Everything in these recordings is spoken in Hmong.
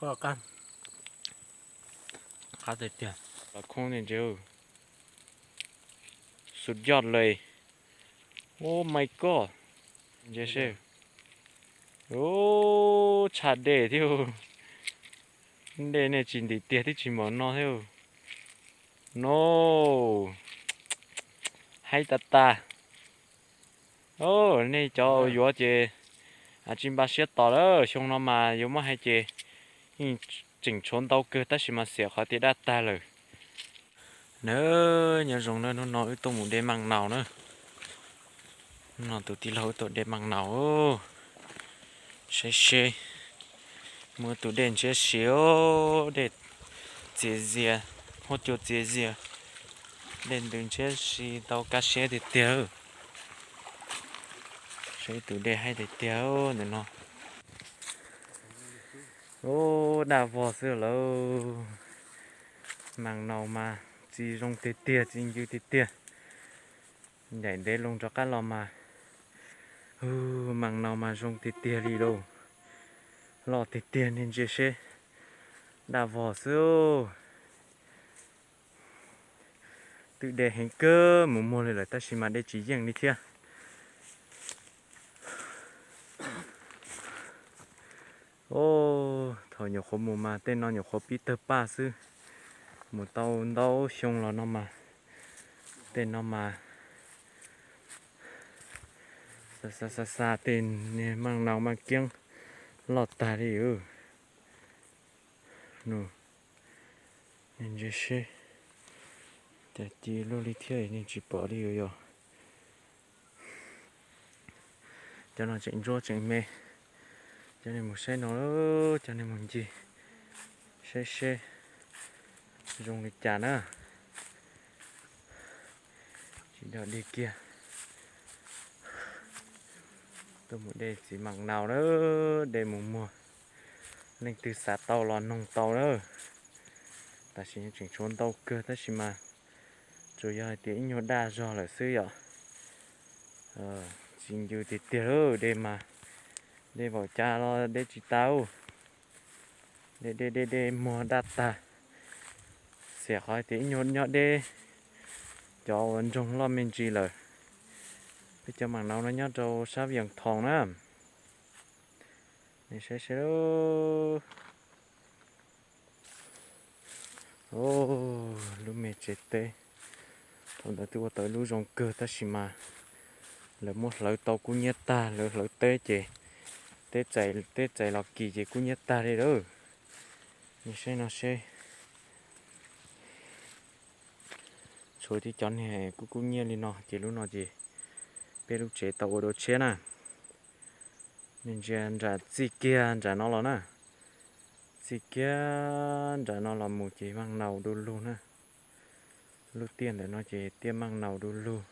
Qab tiag tiag. Los khoob ntse, sut yoj lawm. Oh my god. Ntse seb. Ub, tshaj dej thiab. Dej nej tsis ntim tiag twb tsis npaum no thiab. No, haib tas tas. Nej cov yuav ces tsis npaj siab tos lawm, xyoo no mas yuav muab hais ces yeej tseem tshuav ntau kawg tab sis mas xiam qhov tias daj tag lawm. Na, nyob zoo na, hnub no wb tuaj mus de maaj naus na. Hnub no tus tij laug wb tuaj de maaj naus. Saib seb, muaj tus dej ntshiab si, dej txias zias, huab cua txias zias, dej ntws ntshiab si tau kaj siab tiag tiag. Saib tus dej haib tiag tiag ntawm no. Ub, daj vog xwb lawm. Maaj naus mas txiv zoo tiag tiag, txiv ncw tiag tiag. Ncaim ntev loo rov qab los mas, maaj naus mas zoo tiag tiag li lauj. Loj tiag tiag nej ntsia seb, daj vog xwb. Twb de heev kawg mus muag li lawm tab sis mas de tsis yeej li thiab. Ub, thaum nyuam qhuav mus mas tej no nyuam qhuav pib tawg paj xwb. Mus tau ntau xyoo los no mas, tej no mas xa xa xa tej maaj naus maaj kiab loj tag li. Nws, nej ntsia seb, cas ci luaj li thiab nej tsis pom li yom. Cov no tseem ntsuab tseem me. Cov nej mus saib no, cov nej mus ncig saib seb zoo li cas na. Tsis dog dig kiag. Tuaj mus de txiv maaj naus na, de mus muag. Leej twg xav tau los noog tau na. Tam sim tseem tshuav ntau kawg tab sis mas tsuas yog hais tias ib nyuag daj zog lawm xwb yom. Txiv ncw tiag tiag lawm, de mas, de vaum cas los de tsis tau. De de de de muag daj tag. Xiam qhov hais tias ib nyuag nyob deb cov uas ntsoog loj me ntsis lawm. Peb cov maaj naus no nyob rau sab Vias Thoos na. Nej saib seb. Lub me tsev teb, thaum ntawd twb ua tau ib lub zoo kawg tab sis mas lawv muab hlawv tau kub hnyiab tag, lawv hlawv teb ces teb txais los kis ces kub hnyiab tag li lawm. Nej saib no seb. Tshuav tib cov niag kub kub hnyiab li no ces lub no ces peb lub tsev tau ua dua tshiab na. Nej ntsia nram txij kiag nram no los na. Txij kiag nram no los mus ces maaj naus du lug na. Lub tiaj ntawm no ces tiaj maaj naus du lug.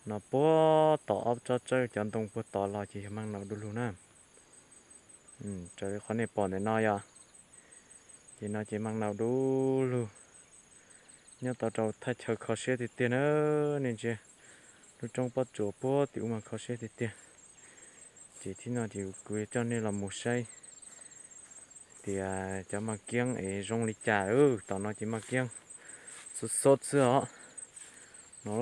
No puag tom ob tsob tsawb cov ntoo puag tod los ces yog maaj naus du lug na. Raws li qhov nej pom ntawm no yom. Ces no ces maaj naus du lug. Nyob tau rau thaj chaw kho siab tiag tiag na. Nej ntsia lub roob pob tsuas puag tim ub mas kho siab tiag tiag. Ces thib no ces kuv coj nej los mus saib tias cov maaj kiab es zoo li cas. Tom no ces maaj kiab xub xub xwb os. No,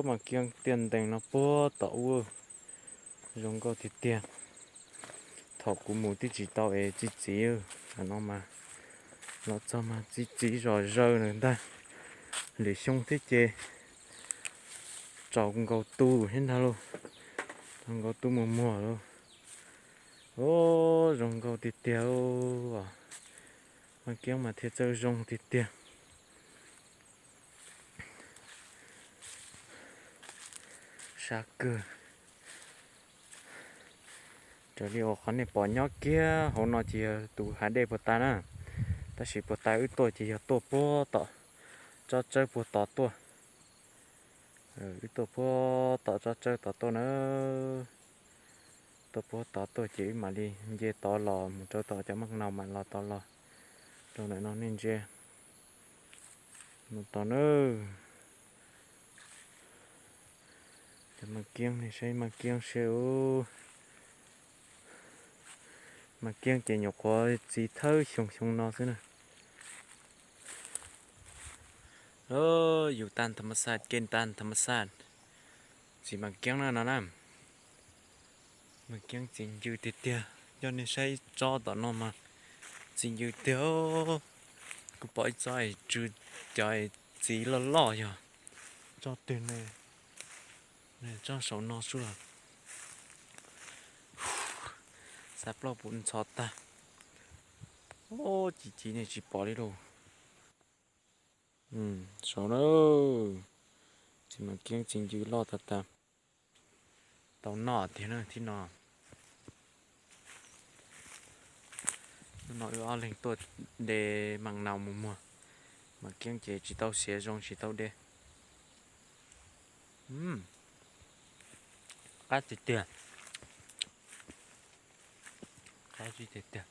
maaj kiab tiaj ntees no puag tom ub, zoo nkauj tiag tiag. Thaum kuv mus twb tsis tau es txi txiv, no mas los txog mas txi txiv zom zaws lawm ntag. Lwm xyoo thiab ces tsaus nkaus tu thiab ntag lauj. Tsaus nkaus tu mus muag lauj. Ub, zoo nkauj tiag tiag. Maaj kiab mas thiaj txawj zoo tiag tiag. Sab kawg. Raws li uas qhov nej pom nyob kiag hauv no ces yog tus hav dej puag ta na. Tab sis puag ta wb tuaj ces yog tuaj puag tom tsob tsawb puag tod tuaj. Wb tuaj puag tom tsob tsawb tod tuaj na. Tuaj puag tod tuaj ces wb mam li nce tod los mus rau tom cov maaj naus mam los tod los rau ntawm no nej ntsia. Mus tod na. Cov maaj kiab nej saib maaj kiab seb ub. Mas kiab ces nyuam qhuav txi thawj xyoo xyoo no xwb na. Yus tag tham mas xaj, kev tag tham mas xaj, txiv mas kiab na no na. Mas kiab txiv ncw tiag tiag, coj nej saib ib tsob tom no mas txiv ncw tiag. Kuv pom ib tsob es tsw, cov es txiv loj loj yog tsob twg ne, tsob saum no xwb los. Xav plaub puv ntxhov tag. Ci ci ne tsis pom li lauj. Saud na, txiv mas kiab txiv ncw loj tag tag. Tau noj tiag na thib no. Hnub no wb ob leeg tuaj de mas naus mus muag, mas kiab ces tsis tau siav zoo tsis tau de. Qab tiag tiag. Qab tiag tiag.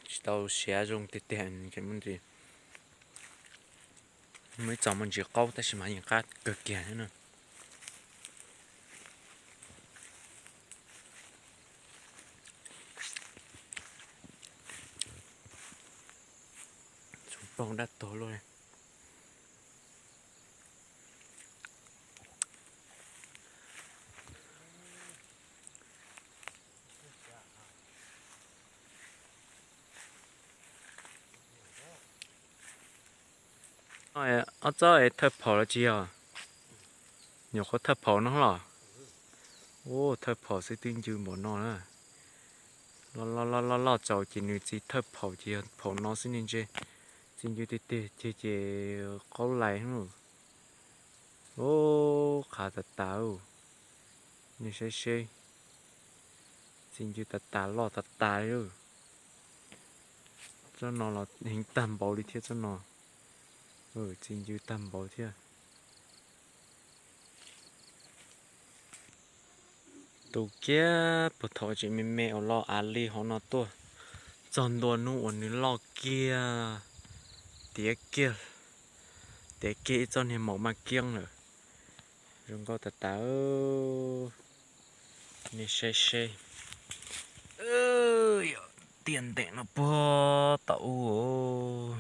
Tsis tau siav zoo tiag tiag. Muaj ib txoj muaj ntsis qaub tab sis mas yeej qab kawg kiag na. Txhua ploog dab tuag luaj li. Ob tsob es thawj phaum los tsis yog? Nyuam qhuav thawj phaum no los? Ua thawj phaum xwb twb ncw npaum no na. Loj loj loj loj tsaus ces nws txiv thawj phaum ces yog phaum no xwb ne ntse. Txiv ncw tiag tiag ces qaub lais. Ua qhav tas tas. Nej saib seb, txiv ncw tas tas loj tas tas li. Tsob no los heev tag npaum li thiab tsob no. Txiv ncw tag npaum thiab. Tu kiag puag thaum tseem me me uas los av li hauv no tuaj txog ntua hnub uas nws loj kiag tiav kiag, tiav kiag ib tsob niag maum maj kiab lawm. Zoo nkauj tas tas. Nej saib seb. Tiaj nteem no puag tom ub.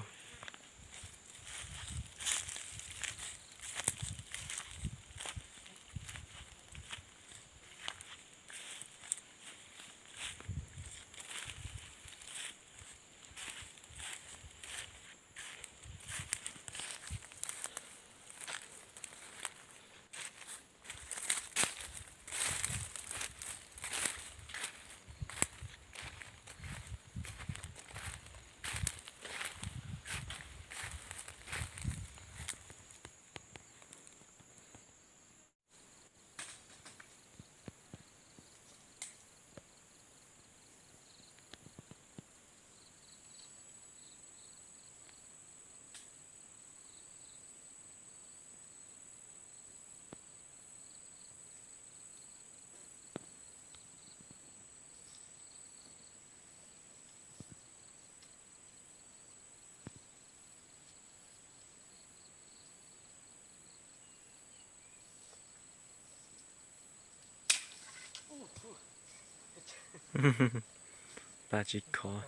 Pab tsis khov.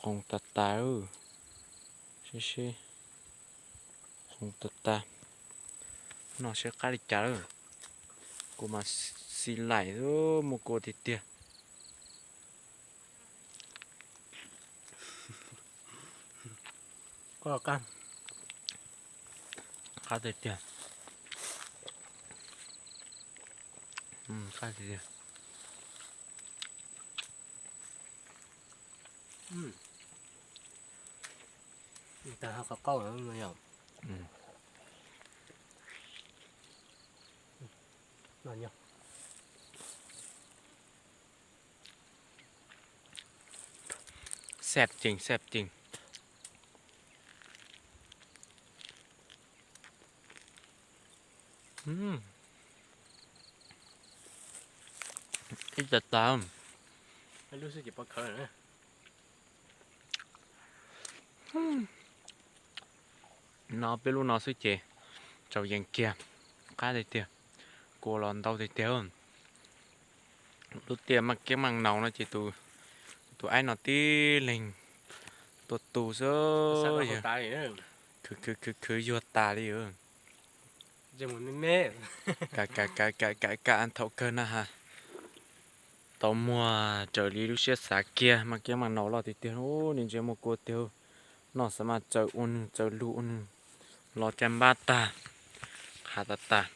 Qoos tas tas. Sib sib, qoos tas tas. Noj seb qab li cas lawm. Kuv mas xis laim xwb, muaj kua tiag tiag. Qab tiag tiag. Qab tiag tiag. Tag qhov qaub no yom. Xab cees xab cees. Ib tas tas. Lub xwb ces pov khawv. No peb lub no xwb ces tsaus yees kiag, qab tiag tiag, kua los ntau tiag tiag. Lub tiaj maj kiab maj naus no ces tus aib no tib leeg tuaj tu xwb, khwv khwv khwv yuag tas li. Ka ka ka ka ka thaum kawg na has, tau muag raws li lub siab xav kiag, maj kiab maj naus loj tiag tiag. Niag ntsia muaj kua tiag, noj xav mas txawm ua nws txawm lug ua nws los caj npab tag, qhav tas tas.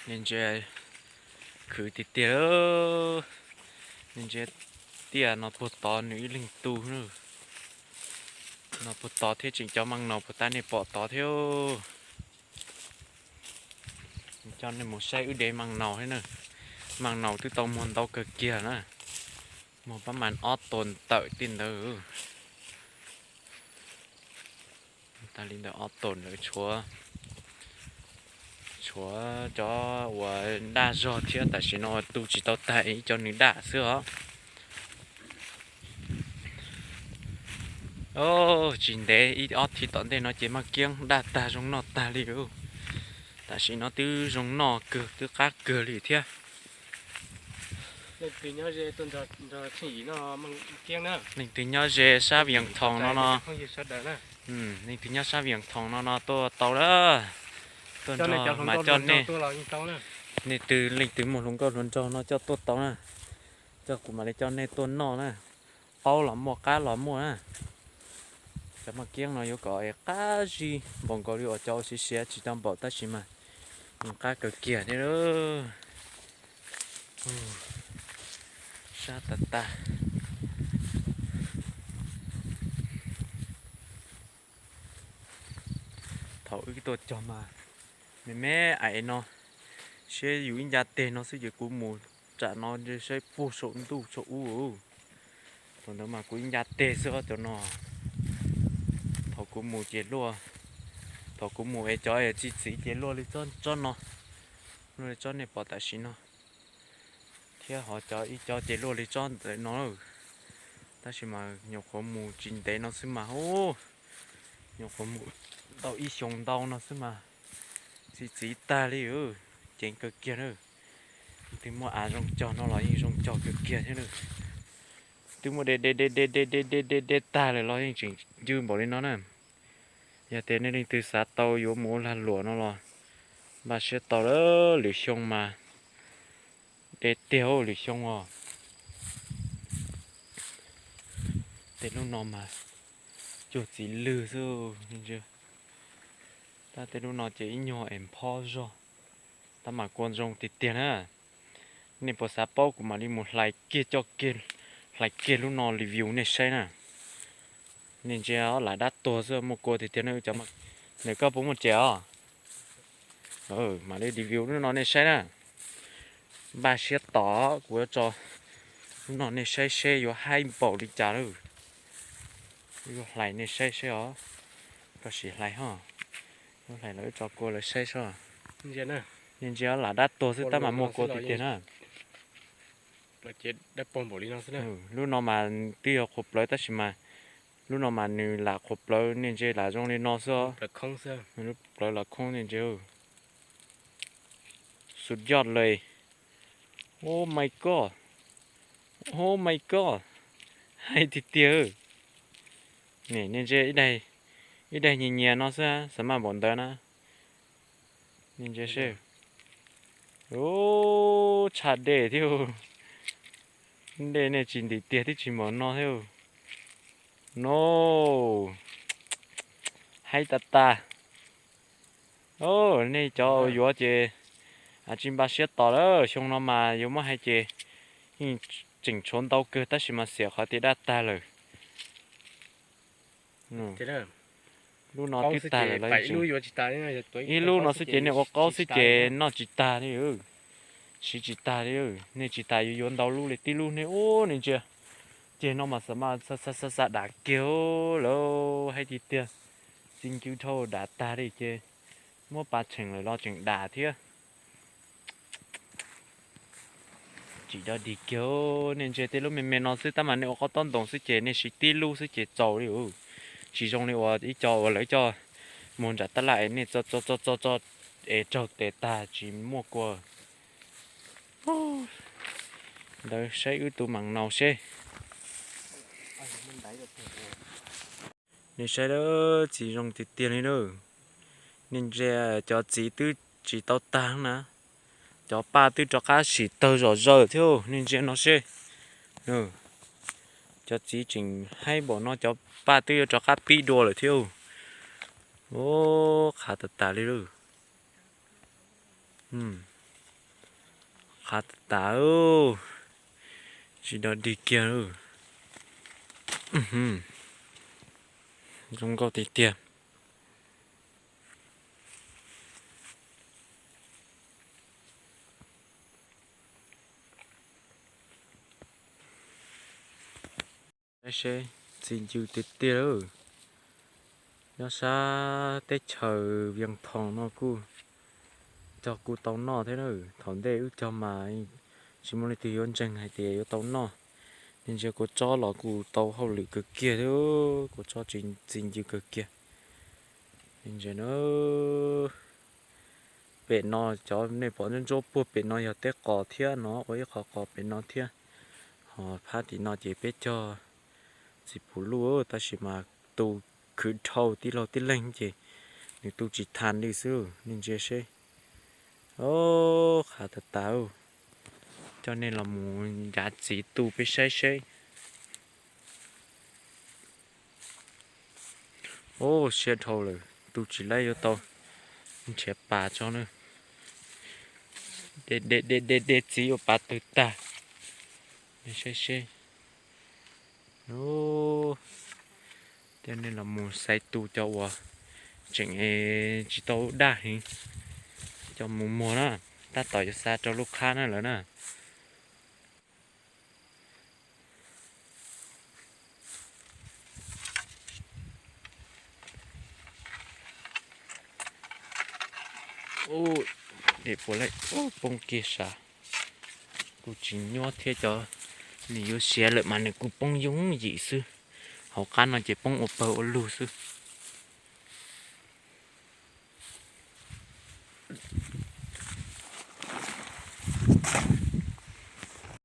Niag ntsia khwv tiag tiag. Niag ntsia tiaj no puag tod nws ib leeg tu. No puag tod thiab tseem cov maj naus puag ta nej pom tod thiab. Coj nej mus saib wb de maj naus thiab na. Maj naus twb tau muag ntau kawg kiag na. Muag pab mas ob tau ntawm tij ntawd. Tas li ntawm ob tau ntawd tshuav, tshuav cov uas daj zog thiab tam sim no tu tsis tau tag ib co nws daj xwb os. Tsis ntev ib ob thiv tom ntej no ces maj kiab daj tag zoo noj tag li. Tam sim no twb zoo noj kawg twb qab kawg li thiab. Leej twg nyob ze sab Vias Thoos no no, leej twg nyob sab Vias Thoos no no tuaj tau na. Tuaj nrog mas coj nej, nej twg leej twg muaj hluas nkauj hluas nraug no coj tuaj tau na. Coj kuv mam li coj nej tuaj noj na. Qaub los muaj qab los muaj na. Cov maj kiab no yuav kom qab zib npaum nkaus li uas cov ua siav siav tsis tau npaum tab sis mas qab kawg kiag thiab. Sab tas tas. Thaum wb tuaj cog mas me me ais no, siab yus ib ncaj teg no xwb ces kuv mus tsam no saib puag saum ntuj saum ub. Thaum ntawd mas kuv ib ncaj teg xwb os cov no. Thaum kuv mus ces luaj, thaum kuv mus es cov txi txiv ces luaj li tsob no, luaj li tsob nej pom tam sim no, thiab ho cov ib co ces luaj li tsob ntawm no. Tab sis mas nyuam qhuav mus tsis ntev no xwb mas, nyuam qhuav mus tau ib xyoos ntau no xwb mas txi txiv tag li, ceev kawg kiag na. Twb muaj av zoo cog no los yeej zoo cog kawg kiag thiab na. Twb muaj de de de de de de de de tag lawm los yeej tseem ncw npaum li no na. Yog tias nej leej twg xav tau yuav mus ua lag luam no los npaj siab tau lawm, lwm xyoo mas de tiag lwm xyoo os. Tej lub no mas cuag txiv lwg xwb. Tab tej lub no ces ib nyuag es nphob zog, tab mas kua zoo tiag tiag na. Nej puas xav paub kuv mam li mus hlais kiag coj kiag, hlais kiag lub no review nej saib na. Nej ntsia lam dab tuag xwb muaj kua tiag tiag na. Ntawm koj puas muaj tsev os? Mam li review lub no nej saib na. Npaj siab tos kuv yuav tso lub no nej saib seb yuav haib npaum li cas lawm. Yuav hlais nej saib seb os. Koj sim hlais ho. Yuav hlais los wb tso kua lawv saib seb. Nej ntsia lam dab tuag xwb tab mas muaj kua tiag tiag na. Lub no mas twb yog qhuav plawv tab sis mas lub no mas nws lam qhuav plawv, nej ntsia lam zoo li no xwb. Lub plawv lam khoob nej ntsia. Sut yoj lawm. Oh my god. Oh my god. Haib tiag tiag. Nej ntsia ib daig nyias nyias no xwb xav maj npaum ntawd na. Nej ntsia seb. Ub, tshaj dej thiab. Dej nej tsis ntim tiag twb tsis npaum no thiab. No, haib tas tas. Nej cov yuav ces tsis npaj siab tos lawm, xyoo no mas yuav muab hais ces yeej tseem tshuav ntau kawg tab sis mas xiam qhov tias daj tag lawm. Lub no twb tag lawm los ib lub no xwb ces nej ua qaub xwb ces noj tsis tag li, siv tsis tag li. Nej tsis tas yuav yuav ntau lub li tib lub nej ub nej ntsia. Ces no mas xav mas xa xa xa xa dam kiag lawm, haib tiag tiag. Txi ncw dhau dam tag li ces muab pas tsheem lawm los tseem dam thiab. Tsis dog dig kiag, nej ntsia tej lub me me no xwb tab mas nej ua qoob taub ntoos xwb ces nej siv tib lub xwb ces txaus li. Tsis zoo li uas ib co uas lawv coj mus nram tab laj es nej txo txo txo txo txo es raug tes tag tsis muaj kua. Ntawd saib wb tus mam naus seb. Nej saib lawm, txiv zoo tiag tiag li na. Nej ntsia, cov txiv twb tsis tau tag na, cov paj twb rov qab sim tawg zom zaws thiab. Nej ntsia no seb, cov txiv tseem haib npaum no, cov paj twb yuav rov qab pib dua lawm thiab. Qhav tas tas li lawm. Qhav tas tas, tsis dog dig kiag. Zoo nkauj tiag tiag. Saib seb, txiv ncw tiag tiag lawm. Nyob sab teb chaws Vias Thoos no kuj cog kuj tau noj thiab na. Thaum ntej wb cog mas tsis muaj leej twg yuav ntseeg hais tias yuav tau noj. Nej ntsia kuv tsob los kuj tau hauj lwm kawg kiag thiab, kuv tsob txiv ncw kawg kiag. Nej ntsia na, pem no cov nej pom ntsuab ntsuab puag pem no yog teb qos thiab no, ua ib qho qos pem no thiab. Ho phab tim no ces peb cog txiv pum luj tab sis mas tu khwv dhau tib laug tib leeg ces nws tu tsis tag li xwb. Nej ntsia seb, qhav tas tas, coj nej los mus ncav txiv tu peb saib seb. Siab dhau lawm, tu tsis laib yuav tau nrhiav pas tso na. De de de de txiv ua pas twg tag. Nej saib seb. Coj nej los mus xaiv tu cov uas tseem tsis tau daj heev, coj mus muag na, tab tom yuav xa rau lub qhab na lawm na. Ub, de puas lawm, poob kiag sav. Kuj tsis nyuab thiab, cov nws yuav siav lawm mas nws kuj poob yooj yim xwb. Hauv qab no ces poob ua pawg ua lug xwb.